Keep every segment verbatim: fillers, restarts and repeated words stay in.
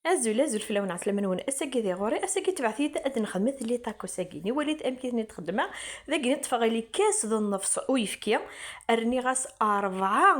Azul, azul fell-awen, ɛeslama-nwen. Ass-agi di ɣur-i, ass-agi tebɛet-iyi-d ad nexdem les tacos-agi-nni. Walit amek i ten-id-xeddmeɣ. Dagi tfeɣ lkas d nnefs uyefki, rniɣ-as rebɛa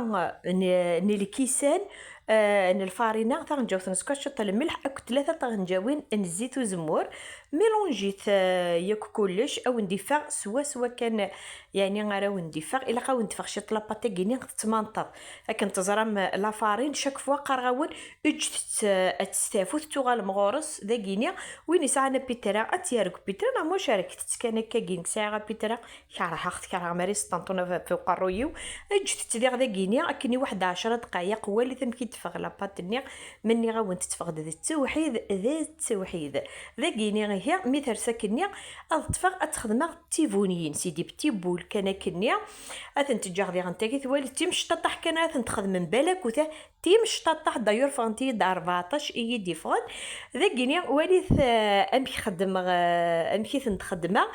n, n lkisan, eh, n lfarina taɣenǧawt n sskeṛ, ciṭ n lmelḥ akked tlata tɣenǧawin n zzit uzemmur. Mélange-it, eh, yakk kullec, a wen-d-iffeɣ swaswa kan, yeɛni ara wen-d-iffeɣ. Ilaq a wen-d-teffeɣ ciṭ la pâte-agi-nni tettmanṭeḍ. Akken teẓram, la farine, chaque fois qqareɣ-awen, eǧǧet-tt, eh, ad testafut, tuɣalem ɣur-s dagi-nni. Win yesɛan apitra, ad tt-yerg upitra, neɣ ma ur cerket-tt kan akka-gin, sɛiɣ apitra, kerheɣ-t, kerheɣ mi ara yesṭenṭun ɣef, ɣef uqerruy-iw. Eǧǧet-tt diɣ dagi-nni, akken i waḥed ɛecra dqayeq, walit amek i d-teffeɣ la pâte-nni, ma nniɣ-awen-d teffeɣ-d d ttewḥid, d ttewḥid. Dagi-nni ihi, mi ters akkenni, ad ṭṭfeɣ ad t-xedmeɣ d tibuniyin, c'est des petits boules kan akkenni. Ad tent-ǧǧeɣ diɣen tagi, twali d timecṭaṭaḥ kan ara tent-xedmen balakut, ah, timecṭaṭaḥ, d'ailleurs ffɣent-iyi-d rbeɛṭac i yi-d-iffɣen. Dagi-nni walit, eh, amek xeddmeɣ, eh, amek i tent-xeddmeɣ.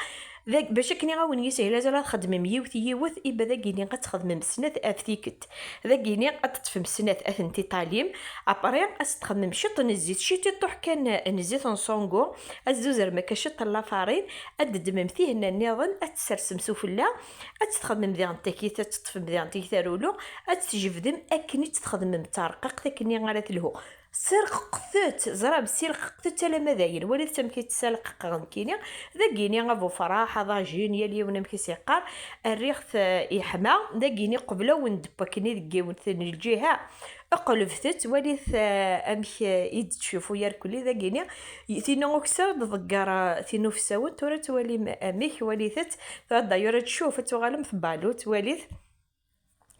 Dag-, bac akken i awen-yishel, azal ad txedmem yiwet yiwet, iba dagi-nni ad txedmem snat ɣef tikkelt. Dagi-nni ad teṭṭfem snat ad tent-iṭalim. Après, ad txedmem ciṭ n zzit, ciṭiṭuḥ kan n zzit n sungu, ad tzuzrem akka ciṭ n la farine, ad d-ddmem tihenna nniḍen, ad tt-tsersem sufella, ad tt-txedmem diɣen takit, ad teṭṭfem diɣen takit ar ulu, ad tt-tjebdem akken i tt-txedmem d tarqiqt, akken ara telhu. Serqeqtet, ẓrab, silqeqtet alamma d ayen. Walit amek i tt-ssalqeqeɣ nekkini. Dagini abufraḥ, aḍajin, yal yiwen amek i s-yeqqar. Rriɣ-t, eh, iḥma. Dagini qbel a wen-d-wwi akken i deg yiwet n lǧiha. Qelbet-tt, walit, eh, amek, eh, i d-tettcufu yarkelli. Dagini, tinna ukessar ad tḍegger, eh, tinna ufsawen. Tura twalim amek, walit-tt. Tura d'ailleurs ad tcuf, ad tuɣalem tbalut, walit.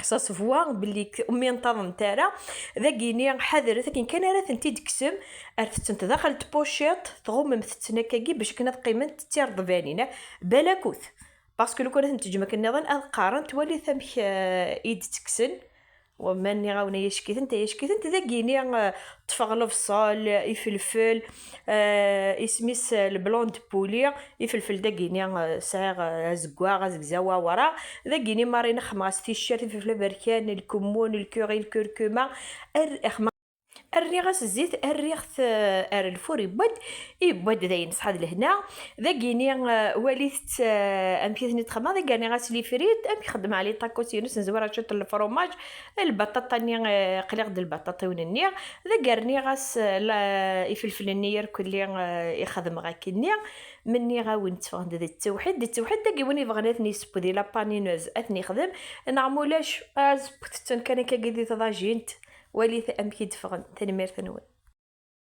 Ça se voit belli k-, ur myenṭaḍent ara. Dagini ḥadret, akken kan ara tent-id-tekksem, rret-tent daxel tpuciṭ, tɣummemt-ten akkagi bac akken ad qqiment d tireḍbanin, eh, balakut. Parce que lukan ad tent-teǧǧem akken nniḍen ad qqarent, walit amek, eh, i d-ttekksen. Wa ma nniɣ-awen ay ackitent, ay ackitent, dagini, eh, ṭṭfeɣ lebṣel, ifelfel, eh, isem-is, eh, le blanc de poulet, ifelfel dagini, eh, sɛiɣ, eh, azeggaɣ, azegzaw, awraɣ. Dagini mara nexmeɣ-as ticcert, ifelfel aberkan, lkemmun, lkuri, lkurkuma. Ar-, xma-, rriɣ-as zzit, rriɣ-t, eh, ar lfur, yewwa-d, yewwa-d dayen, ṣṣeḥa d lehna. Dagini, eh, walit-t, eh, amek i ten-id-xedmeɣ, dagi rniɣ-as les frites, amek xeddmeɣ les tacos-inu, s-, nezwir-as ciṭ n lefrumaj, lbaṭaṭa-nni, eh, qliɣ-d lbaṭaṭiwen-nni, dagi rniɣ-as, eh, la, ifelfel-nni irkelli, eh, i xedmeɣ akkenni, menniɣ-awen tteffɣen-d d ttewḥid, d ttewḥid, dagi win yebɣan ad ten-yesseww di la panineuse, ad ten-yexdem, neɣ mulac, azewwet-ten kan akkagi di tḍajint, walit amek i d-ffɣen, tanemmirt-nwen.